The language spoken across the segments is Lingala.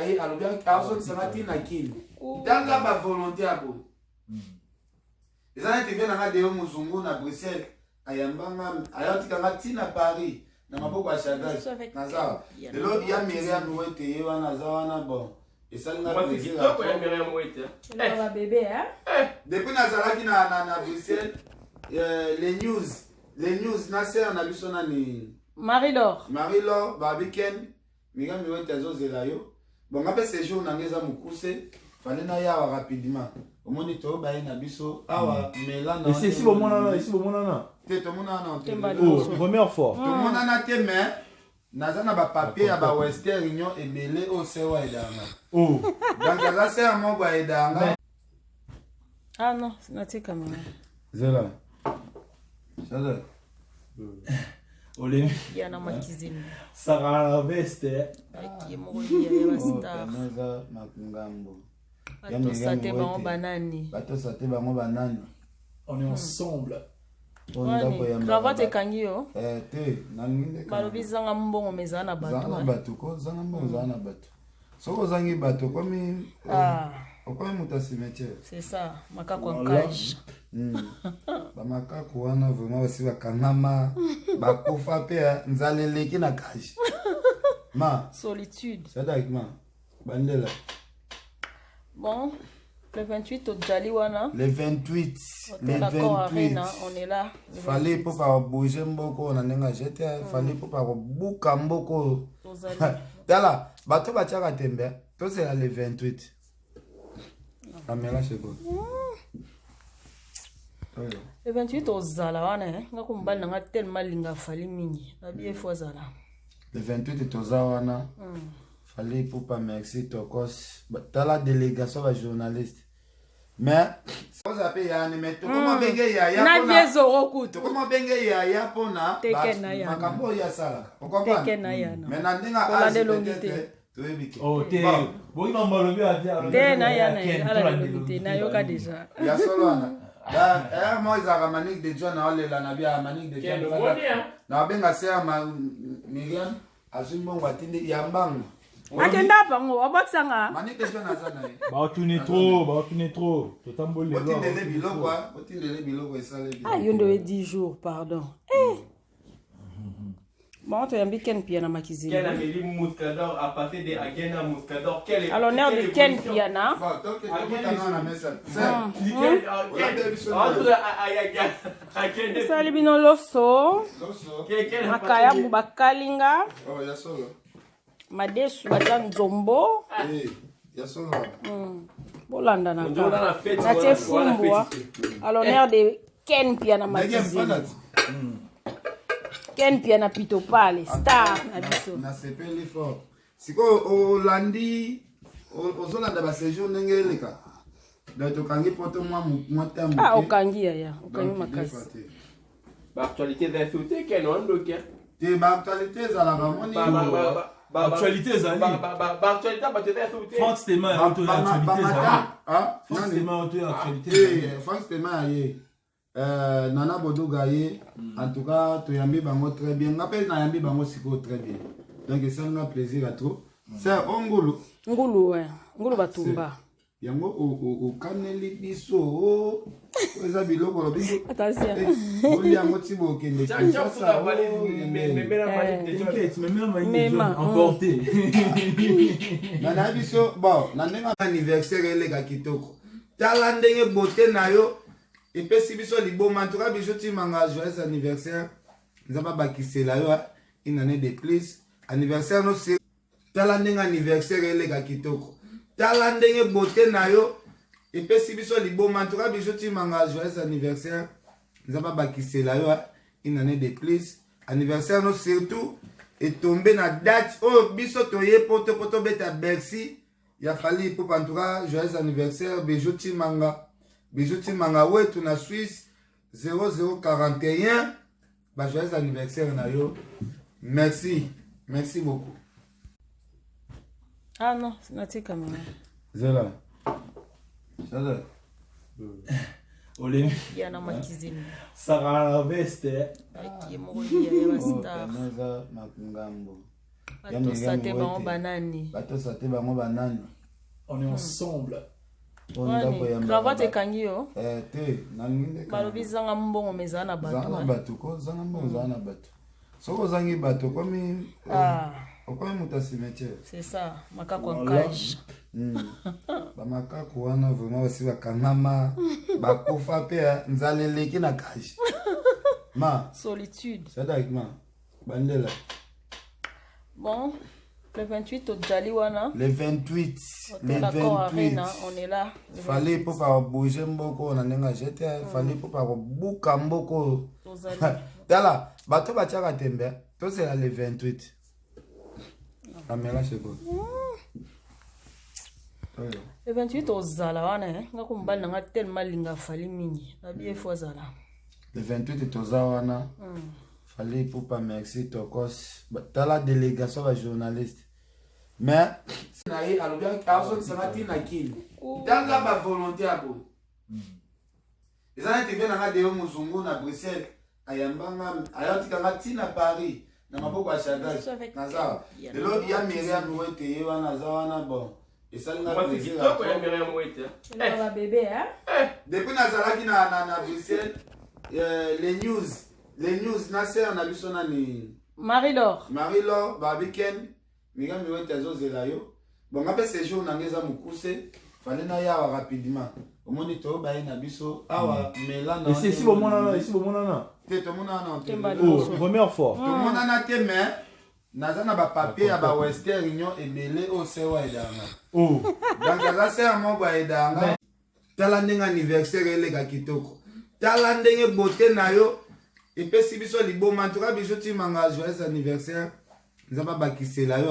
na ye alobi azongisanga ntina kini. Tanga bavolonté ya boye. Eza neti vie nanga Deo Muzungu na Bruxelles ayambanga ayotikanga ntina Paris na maboko ya Shadrach naza lelo ya Miriam Wete ye wana aza wana bon esali nga plaisir ya Miriam Wete. Ba bébé hein. Depuis nazalaki na Bruxelles, les news na sœur na biso nani? Marie-Laure. Marie-Laure Babiken, Miriam Wete azozela yo. Bon, nga mpe séjour na nga eza mokuse, fallait naya awa rapidement. Omoni tobaye na biso awa mela na Esi bomonana, esi bomonana? Te, tomonana te. Oh, première fois. Tomonana te, mais naza na bapapier ya bawestern Union ebele oyo sewa aidanga. Oh. Donc aza sœur moko aidanga. Ah non, natie caméra. Zela. Zela. Olemi. Ya na makizini. Saka na veste. Aki moko ya ba star. Eza makungambo. Batosa te bango banani. Batosa te bango banani. On est ensemble. Cravate ekangi yo. Te, nalingi nde. Balobi zanga mbongo me ezala na bato. Zala na bato ko, zanga mbongo, zala na bato. Soki ozangi bato, okomi okomi moto ya cimetière. C'est ça, makako en cage. Bamakaku wana vraiment basi bakangama, bakufa mpe nzala eleki na cage ma. Solitude. Sadak ma bandela. Bon, le 28 tojali wana. Le 28, le 28 Arena, on est là. Fally mpo bakobouge mboka oyo na ndenge ajete. Fally mpo bakobuka mboka oyo. Tala bato batiaka tembe, tozela le 28. Amela seko. Le 28 ozala wana. Nga ko mobali na nga tellement alinga Fally mingi, nabi efo azala. Le 28 toza wana. Fally Ipupa, merci tokos. Tala délégation bajournaliste, mais oza mpe yani, mais tokoma benge yaya. Na vie zoro kutu. Tokoma benge yaya mpona makambo oyo asalaka. Teke na yana. Mais na ndenge age peut-être toyebi te. Oh te, boyi mambo alobi. Te, na yana ala elongi te, nayoka déjà. Ya solo wana ere moko ezalaka Manique de John aolela na bia Manique de John na babenga sœur Miriam, azwi mbongo, atindi ya mbango. Akenda bango abwakisanga. Manique de John aza na ye. Baotuni trop, baotuni trop, totamboli lelo. Botindele biloko, botindele biloko esaleli. Ah, yo nde oye 10 jours, pardon. Eh. Bon, toyambi Ken Piana Makizini. Ken Amélie Mouscador a passé de Agen à Mouscador. Quelle À l'honneur de Ken Piana. Bon, tokutana na mesa. Ken, Ken, Esali bino loso, Loso. makayabu bakalinga, Oh, ya solo. Madesu baza nzombo. Eh, ya solo. Bolanda na On a fête. Natie fumbwa à l'honneur de Ken Piana Ndenge Makizini. mpana. Ken Piana Pitopale, star na biso. Nasepeli fort. Sikoyo olandi, ozolanda baséjour ndenge eleka. Donc tokangi poto mwa ntango. Ah, okangi yaya, okangi makasi. Baactualité eza sauté Ken wandoki. Te, baactualité ezalaka moni. Actualité ezali. Baactualité bato eza sauté. Frank Stema ya oto ya actualité ezali. Frank Stema oto ya actualité ezali. Frank Stema ya ye, Nana Boduga ye, en tout cas toyambi bango très bien. Nga mpe nayambi bango sikoyo très bien, donc esalinga plaisir ya trop. Sœur o ngulu. Ngulu, we ngulu batumba. Yango okaneli biso oyo eza biloko olobi. Attention. Boli yango ti bokende Kinshasa. T'inquiète, memela Mike de Mema, John emporté. Na nayebi biso bon na ndenge anniversaire eleka kitoko. Tala ndenge beauté na yo epesi biso liboma. En tout cas, biso timanga, joyeux anniversaire. Nzambe abakisela yo une année de plus. Anniversaire no, tala ndenge anniversaire eleka kitoko. Tala ndenge beauté na yo epesi biso liboma. En tout cas, biso timanga, joyeux anniversaire. Nzambe abakisela yo une année de plus. Anniversaire no surtout etombe na date oyo biso toye poto po tobeta Bercy ya Fally Ipupa. En tout cas, joyeux anniversaire Bijou Timanga, Bijou Timanga wetu na Suisse 0041. Ba joyeux anniversaire na yo. Merci, merci beaucoup. Ah non, natie caméra. Zela. Zela. Olemi. Ya na Makizini. Saka na veste. Aki moko ya ba star. Eza makungambo. Batosa te bango banani. Batosa te bango banani. On est ensemble. Cravate ekangi yo? Eh, te, nalingi nde. Balobi zanga mbongo mais zala na bato. Zala na bato ko, zanga mbongo zala na bato. Soki ozangi bato okomi okomi moto ya cimetière. C'est ça, makako en cage. Ba makako wana vraiment basi bakangama, bakufa mpe nzala eleki na cage. Ma solitude. Sadak ma bandela. Bon, le 28 tojali wana. Le 28, le 28 Arena, on est là. Fally mpo bakobouger mboka oyo na ndenge ajete. Fally mpo bakobuka mboka oyo. Tala bato batiaka tembe, tozela le 28. Amela seko. Le 28 ozala wana. Nga ko mobali na nga tellement alinga Fally mingi, nabi ye fo azala. Le 28 toza wana. Fally Ipupa, merci tokos. Tala délégation bajournaliste, mais na ye alobi azongisanga ntina kini. Tanga bavolonté ya boye eza neti vie nanga Deo Mozungu na Bruxelles, ayambanga, ayotikanga ntina Paris na maboko ya Chagage. Naza lelo ya Miriam Wete, ye wana aza wana. Bon, esalinga plaisir. Depuis nazalaki na Bruxelles, les news na sere na biso nani? Marie-Laure. Marie-Laure Babiken, Miriam Wete azozela yo. Bon, nga mpe séjour na nga eza mokuse, fallait naya awa rapidement. Omoni tobaye na biso awa mela. Esi bomonana? Esi bomonana? Te, tomonana. Oh, première fois. Tomonana te, mais naza na bapapier ya bawestern Union ebele oyo sewa aidanga. Oh. Donc aza sere moko aidanga. Tala ndenge anniversaire eleka kitoko, tala ndenge beauté na yo epesi biso liboma. En tout cas, biso timanga, joyeux anniversaire. Nzambe abakisela yo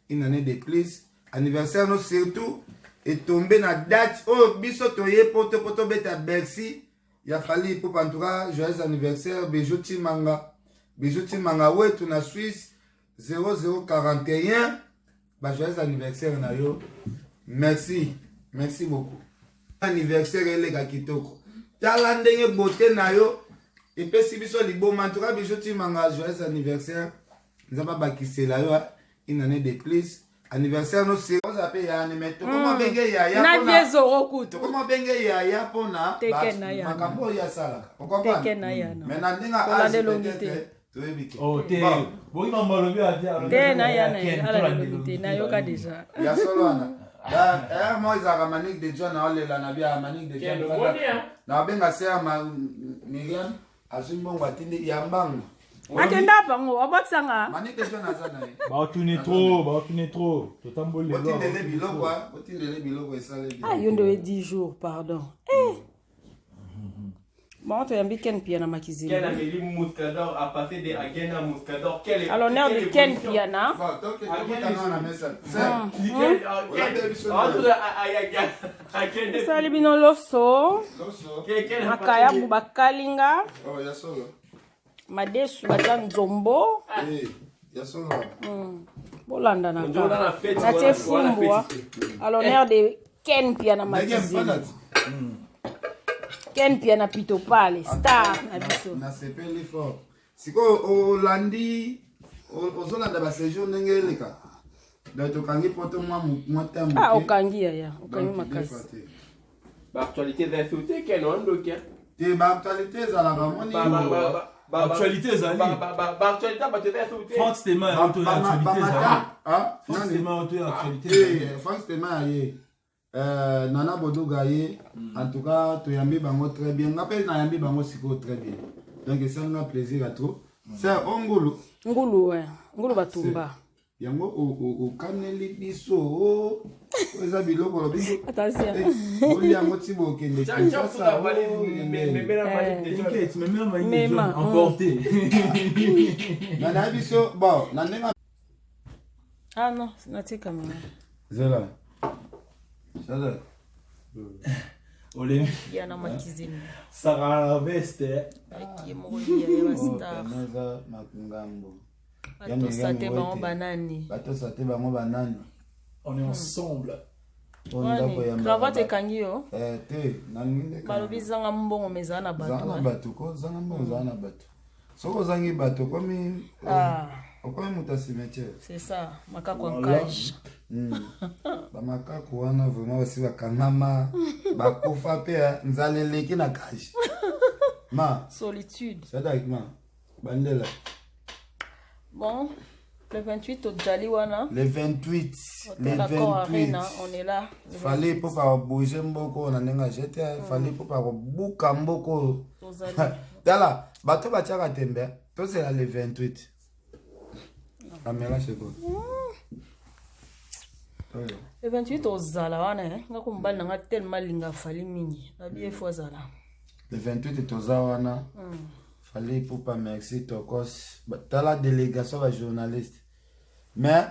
une année de plus. Anniversaire no surtout etombe na date oyo biso toye poto po tobeta Bercy ya Fally Ipupa. En tout cas, joyeux anniversaire, Bijou Timanga, Bijou Timanga wetu na Suisse 0041. Ba joyeux anniversaire na yo. Merci, merci beaucoup. Anniversaire eleka kitoko, tala ndenge beauté na yo epesi biso liboma. En tout cas, Bijou Timanga, joyeux anniversaire. Nzambe abakisela yo une année de plus. Anniversaire no oza mpe yani, mais tokoma benge yaya. Na vie zoro kutu. Tokoma benge yaya mpona makambo oyo asalaka. Teke na yana. Mais na ndenge age, peut-être toyebi te. Oh, te boki mambo alobi. Te, na yana ala elongi te, nayoka déjà. Ya solo wana mo ezalaka Manique de John aolela na bia Manique de John na babenga ser Miriam, azwi mbongo, atindi ya mbango. Akenda bango abwakisanga. Manique de John aza na ye. Baotuni trop, baotuni trop, totamboli lelo. Botindele biloko, botindele biloko esali. Ah, yo nde oye 10 jours, pardon. Eh. Bon, toyambi Ken Piana Makizini. Ken Amélie Mouscador a passé des Agena Mouscador. Quelle À l'honneur de Ken Piana. Bon, tokutana na mesa. Ken, Esali bino loso, Loso. makayabu bakalinga, Oh, ya solo. Madesu batia nzombo. Eh, ya solo. Bolanda na natie fumbwa à l'honneur de Ken Piana Ndenge Makizini. mpana ti. Ken Piana Pitopale, star na biso. Nasepeli fort. Sikoyo olandi, ozolanda baséjour ndenge eleka. Donc tokangi poto mwa temps. Ah, okangi yaya, okangi makasi. Baactualité eza te, Ken ondoki. Te, baactualité ezalaka moni. Actualité ezali. Baactualité bato eza te. Frank Stema ya oto ya actualité ezali. Frank Stema ya oto ya actualité ezali. Frank Stema ya ye, Nana Boduga ye. En tout cas, toyambi bango très bien. Nga mpe nayambi bango sikoyo très bien. Donc esalinga plaisir ya trop. Ser o ngulu. Ngulu, we ngulu batumba. Yango okaneli biso oyo eza biloko olobi. Attention. Boli yango ti bokende Kinshasa. T'inquiète, memela Manique de Mema, John emporté. Na nayebi biso bon na ndenge. Ah non, natie caméra. Zela. Zela. Olemi. Piana Makizini. Saka la veste. Aki moko ya bastar. Eza makungambo. Batosa te bango banani. Batosa te bango banani. On est ensemble. Oyo ndako ya Cravate ekangi yo? Eh, te, nalingi nde. Balobi zanga mbongo mais zala na zala na bato. Bato ko zanga mbongo, zala na bato. Soki ozangi bato okomi Ah. Okomi moto ya cimetière. C'est ça, makako en cage. Bamakaku wana vraiment basi bakangama, bakufa mpe nzala eleki na cage. Ma solitude. Sadak ma bandela. Bon, le 28 tojali wana. Le 28, le Hotel Accor 28. Arena, on est là le Fally 28. mpo bakobouge mboka oyo na ndenge ajete. Fally mpo bakobuka mboka oyo. Tozali. Tala bato batiaka tembe, tozela le 28. Amela seko. Oyo. Le 28 tozala wana, nga ko mobali na nga tellement alinga Fally mingi, abi efo azala. Le 28 toza wana. Fally Ipupa, merci, tokos. Tala délégation bajournaliste, mais